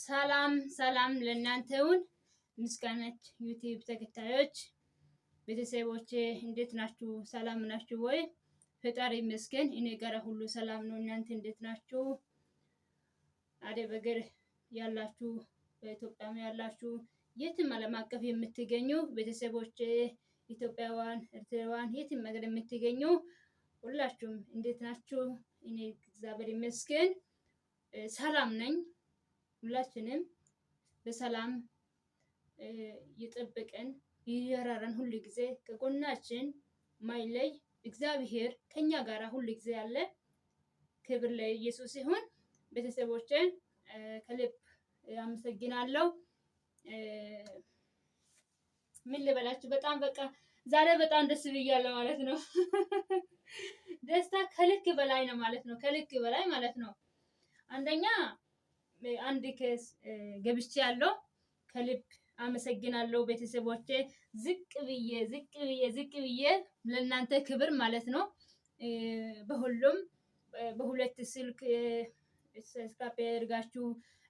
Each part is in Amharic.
ሰላም ሰላም ለእናንተ ይሁን። ምስጋናች ዩቲዩብ ተከታዮች ቤተሰቦቼ እንዴት ናችሁ? ሰላም ናችሁ ወይ? ፈጣሪ ይመስገን እኔ ጋር ሁሉ ሰላም ነው። እናንተ እንዴት ናችሁ? አደብ ሀገር ያላችሁ፣ በኢትዮጵያም ያላችሁ፣ የትም ዓለም አቀፍ የምትገኙ ቤተሰቦቼ ኢትዮጵያውያን፣ ኤርትራውያን የትም ሀገር የምትገኙ ሁላችሁም እንዴት ናችሁ? እኔ እግዚአብሔር ይመስገን ሰላም ነኝ። ሁላችንም በሰላም ይጠብቀን ይራራን፣ ሁሉ ጊዜ ከጎናችን ማይለይ እግዚአብሔር ከኛ ጋር ሁሉ ጊዜ ያለ። ክብር ለኢየሱስ ይሁን። ቤተሰቦቼ ከልብ አመሰግናለሁ። ምን ልበላችሁ፣ በጣም በቃ ዛሬ በጣም ደስ ብያለሁ ማለት ነው። ደስታ ከልክ በላይ ነው ማለት ነው። ከልክ በላይ ማለት ነው። አንደኛ አንድ case ገብቼ ያለው ከልብ አመሰግናለሁ ቤተሰቦቼ። ዝቅ ብዬ ዝቅ ብዬ ዝቅ ብዬ ለእናንተ ክብር ማለት ነው። በሁሉም በሁለት ስልክ subscribe ያደርጋችሁ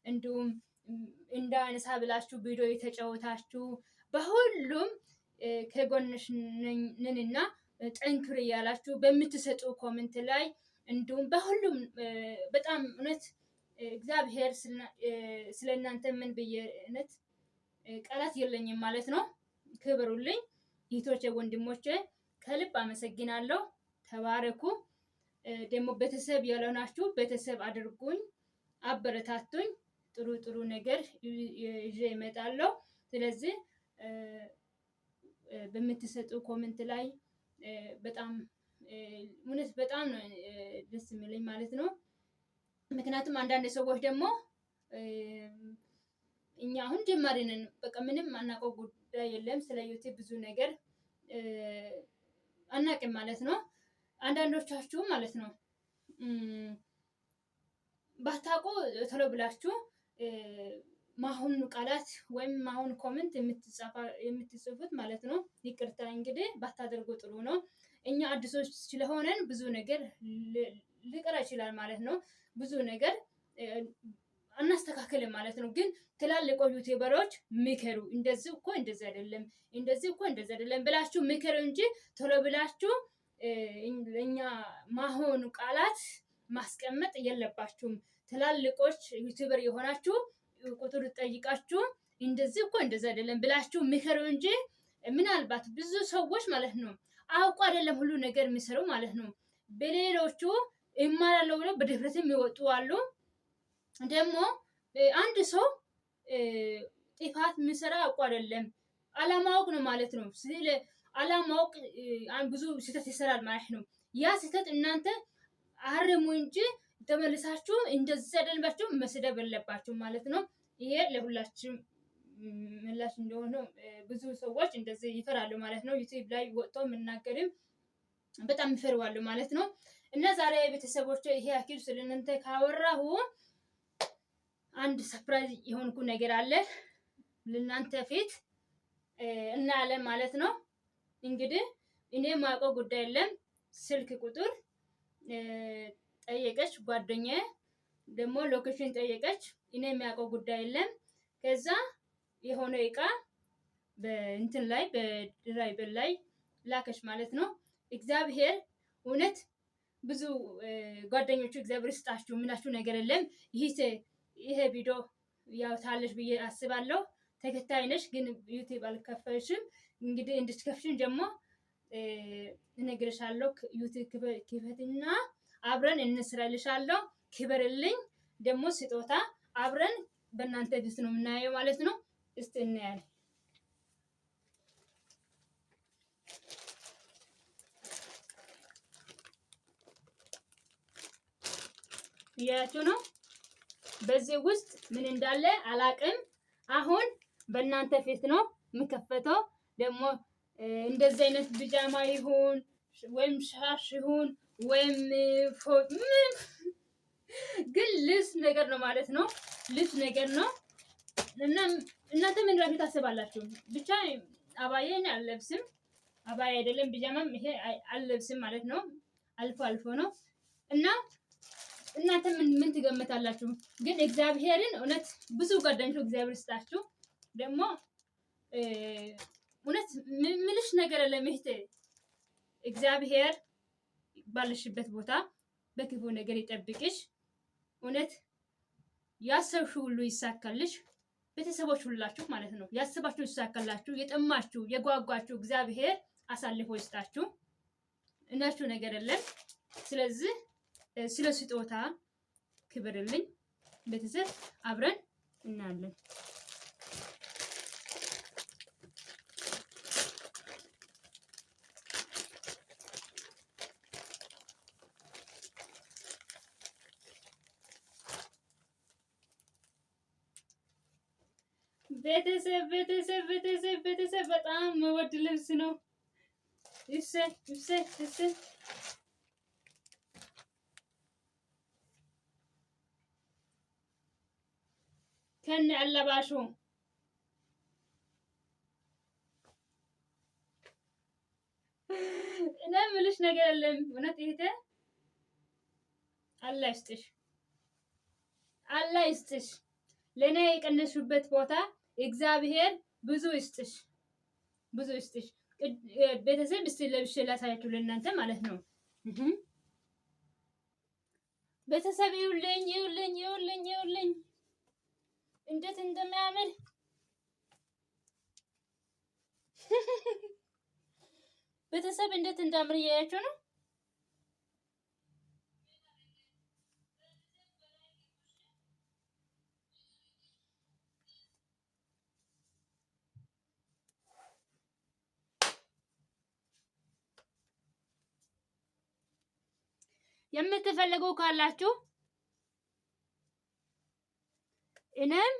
እንዲሁም እንዳነሳ ብላችሁ ቪዲዮ የተጫወታችሁ በሁሉም ከጎንሽ ነንና ጠንክር እያላችሁ በምትሰጡ comment ላይ እንዲሁም በሁሉም በጣም እውነት እግዚአብሔር ስለ እናንተ ምን ብዬ እውነት ቃላት የለኝም ማለት ነው። ክብሩልኝ እህቶቼ፣ ወንድሞቼ ከልብ አመሰግናለሁ። ተባረኩ። ደግሞ ቤተሰብ ያልሆናችሁ ቤተሰብ አድርጉኝ፣ አበረታቱኝ። ጥሩ ጥሩ ነገር ይዤ እመጣለሁ። ስለዚህ በምትሰጡ comment ላይ በጣም እውነት በጣም ነው ደስ የሚለኝ ማለት ነው። ምክንያቱም አንዳንድ ሰዎች ደግሞ እኛ አሁን ጀማሪ ነን፣ በቃ ምንም አናውቀው ጉዳይ የለም፣ ስለ ዩቲዩብ ብዙ ነገር አናውቅም ማለት ነው። አንዳንዶቻችሁ ማለት ነው ባታውቁ ቶሎ ብላችሁ ማሁን ቃላት ወይም ማሁን comment የምትጽፉት ማለት ነው። ይቅርታ እንግዲህ ባታደርጉ ጥሩ ነው። እኛ አዲሶች ስለሆነን ብዙ ነገር ሊቀር ይችላል ማለት ነው። ብዙ ነገር አናስተካክልም ማለት ነው። ግን ትላልቆ ዩቲዩበሮች ምከሩ፣ እንደዚህ እኮ እንደዚህ አይደለም፣ እንደዚህ እኮ እንደዚህ አይደለም ብላችሁ ምከሩ እንጂ ቶሎ ብላችሁ እኛ ማሆኑ ቃላት ማስቀመጥ የለባችሁም። ትላልቆች YouTuber የሆናችሁ ቁጥር ጠይቃችሁ እንደዚህ እኮ እንደዚህ አይደለም ብላችሁ ምከሩ እንጂ ምናልባት ብዙ ሰዎች ማለት ነው አውቆ አይደለም ሁሉ ነገር የሚሰሩ ማለት ነው። በሌሎቹ ይማራለሁ ብለው በድፍረት የሚወጡ አሉ። ደግሞ አንድ ሰው ጥፋት የሚሰራ አውቆ አይደለም አለማወቅ ነው ማለት ነው። ስለ አለማወቅ ብዙ ስህተት ይሰራል ማለት ነው። ያ ስህተት እናንተ አርሙ እንጂ ተመልሳችሁ እንደዚህ አይደለም መስደብ የለባችሁ ማለት ነው። ይሄ ለሁላችሁም ምላሽ እንደሆነ ብዙ ሰዎች እንደዚህ ይፈራሉ ማለት ነው። ዩቲዩብ ላይ ወጥቶ መናገርም በጣም ይፈራሉ ማለት ነው። እና ዛሬ ቤተሰቦች ይሄ አኪል ስለእናንተ ካወራሁ አንድ surprise የሆንኩ ነገር አለ ለእናንተ ፊት እናያለን ማለት ነው። እንግዲህ እኔ የማውቀው ጉዳይ የለም። ስልክ ቁጥር ጠየቀች ጓደኛዬ፣ ደግሞ location ጠየቀች። እኔ የሚያውቀው ጉዳይ የለም። ከዛ የሆነ እቃ በእንትን ላይ በ driver ላይ ላከች ማለት ነው። እግዚአብሔር እውነት ብዙ ጓደኞቹ እግዚአብሔር ይስጣችሁ። የምላችሁ ነገር የለም። ይሄ ቪዲዮ ያው ታለሽ ብዬ አስባለሁ። ተከታይ ነሽ ግን ዩቲዩብ አልከፈልሽም። እንግዲህ እንድትከፍሽን ደግሞ እነግርሻለሁ። ዩቲዩብ ክፈትና አብረን እንስራልሻለሁ። ክበርልኝ። ደግሞ ስጦታ አብረን በእናንተ ፊት ነው የምናየው ማለት ነው። እስቲ እናያለን። እያያችሁ ነው። በዚህ ውስጥ ምን እንዳለ አላቅም። አሁን በእናንተ ፊት ነው የምከፈተው። ደግሞ እንደዚህ አይነት ቢጃማ ይሁን ወይም ሻሽ ይሁን ወይም ፎጥ ግን ልብስ ነገር ነው ማለት ነው። ልብስ ነገር ነው እና እናንተ ምን ራሱ ታስባላችሁ? ብቻ አባዬን አልለብስም። አባዬ አይደለም ቢጃማም ይሄ አልለብስም ማለት ነው። አልፎ አልፎ ነው እና እናንተ ምን ትገምታላችሁ? ግን እግዚአብሔርን እውነት ብዙ ጓደኞች እግዚአብሔር ይስጣችሁ። ደግሞ እውነት ምልሽ ነገር የለም እህቴ፣ እግዚአብሔር ባለሽበት ቦታ በክፉ ነገር ይጠብቅሽ። እውነት ያሰብሽው ሁሉ ይሳካልሽ። ቤተሰቦች ሁላችሁ ማለት ነው ያሰባችሁ ይሳካላችሁ። የጠማችሁ የጓጓችሁ እግዚአብሔር አሳልፎ ይስጣችሁ። እናችሁ ነገር የለም። ስለዚህ ስለ ስጦታ ክብርልኝ ቤተሰብ አብረን እናያለን። ቤተሰብ ቤተሰብ ቤተሰብ ቤተሰብ በጣም መወድ ልብስ ነው። እሰ እሰ እሰ ከነ አለባሹ እኔ የምልሽ ነገር የለም። እውነት እህቴ አላህ ይስጥሽ፣ አላህ ይስጥሽ። ለእኔ የቀነስሽበት ቦታ እግዚአብሔር ብዙ ይስጥሽ፣ ብዙ ይስጥሽ። ቤተሰብ እስቲ ለብሼ ላሳያችሁ ለእናንተ ማለት ነው። ቤተሰብ ይውልኝ፣ ይውልኝ፣ ይውልኝ፣ ይውልኝ እንዴት እንደሚያምር ቤተሰብ እንዴት እንዳምር እያያችሁ ነው። የምትፈልጉ ካላችሁ እኔም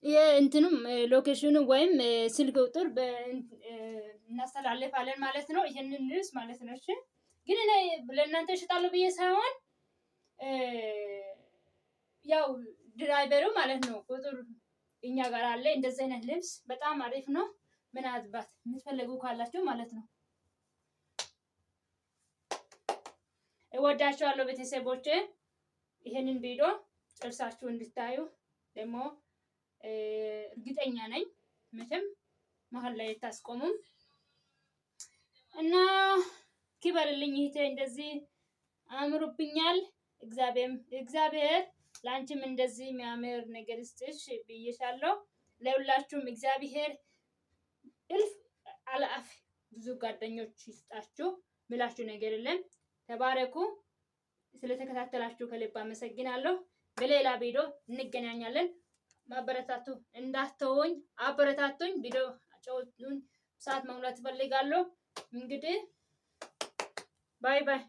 የእንትኑም location ኑ ወይም ስልክ ቁጥር እናስተላልፋለን ማለት ነው። ይህንን ልብስ ማለት ነው። እሺ ግን እኔ ለእናንተ እሸጣለሁ ብዬ ሳይሆን ያው driver ኡ ማለት ነው ቁጥር እኛ ጋር አለ። እንደዚህ አይነት ልብስ በጣም አሪፍ ነው። ምናልባት የምትፈልጉ ካላችሁ ማለት ነው። እወዳችኋለሁ ቤተሰቦቼ። ይሄንን ቪዲዮ ጨርሳችሁ እንድታዩ ደግሞ እርግጠኛ ነኝ። መቼም መሀል ላይ አታስቆሙም እና ክበርልኝ እህቴ፣ እንደዚህ አምሮብኛል። እግዚአብሔር ለአንቺም እንደዚህ የሚያምር ነገር ይስጥሽ ብዬሻለሁ። ለሁላችሁም እግዚአብሔር እልፍ አላፍ ብዙ ጓደኞች ይስጣችሁ። ምላችሁ ነገር የለም። ተባረኩ። ስለተከታተላችሁ ከልብ አመሰግናለሁ። በሌላ ቪዲዮ እንገናኛለን። ማበረታቱ እንዳትተውኝ፣ አበረታቱኝ። ቪዲዮ ጨውቱን ሰዓት መሙላት እፈልጋለሁ። እንግዲህ bye bye።